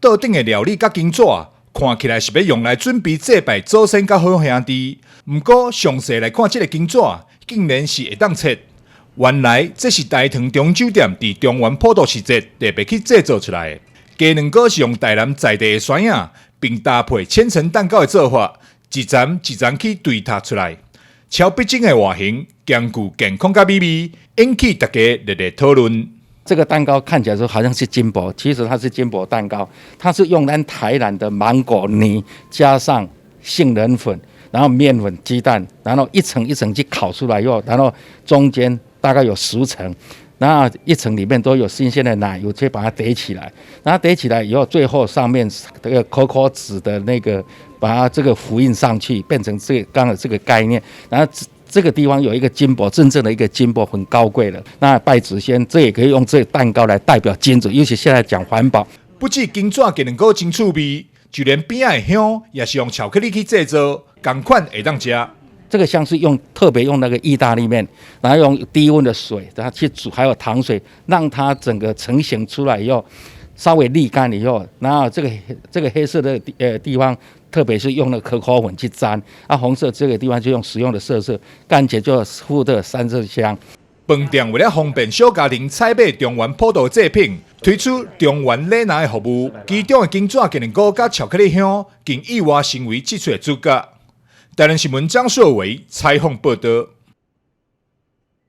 桌頂的料理佮金紙，看起來是欲用來準備祭拜祖先佮好兄弟。毋過詳細來看，這个金紙竟然是會當切。原來這是大唐中酒店佇中元普渡時節特別去製作出來的。雞卵糕是用台南在地的酸仔，並搭配千層蛋糕的做法，一層一層去堆疊出來，超逼真的外形，兼具健康佮美味，引起大家熱烈討論。這個蛋糕看起來說好像是金箔，其實它是金箔蛋糕，它是用咱台南的芒果泥加上杏仁粉，然後麵粉、雞蛋，然後一層一層去烤出來以後，然後中間大概有10層，然後一層裡面都有新鮮的奶油，去把它疊起來，然後疊起來以後，最後上面這個可可脂的那個，把它這個浮印上去，變成這個剛才這個概念，然後這個地方有一個金箔，真正的一個金箔，很高貴的。那拜祖先，這也可以用這個蛋糕來代表金子，尤其現在講環保。不止金紙雞卵糕真趣味，就連邊仔的香也是用巧克力去製作，仝款會當食。這個香是用特別用那個意大利麵，然後用低溫的水，然後去煮，還有糖水，讓它整個成型出來以後，稍微瀝乾以後，然後這個黑色的地方，特別是用那個可可粉去沾，啊，紅色這個地方就用食用的色素，乾脆就附的三色香。飯店為了方便小家庭採買中元普渡祭品，推出中元禮拿的服務，其中的金紙雞卵糕佮巧克力香，更意外成為這齣的主角。台南新聞張碩偉採訪報道。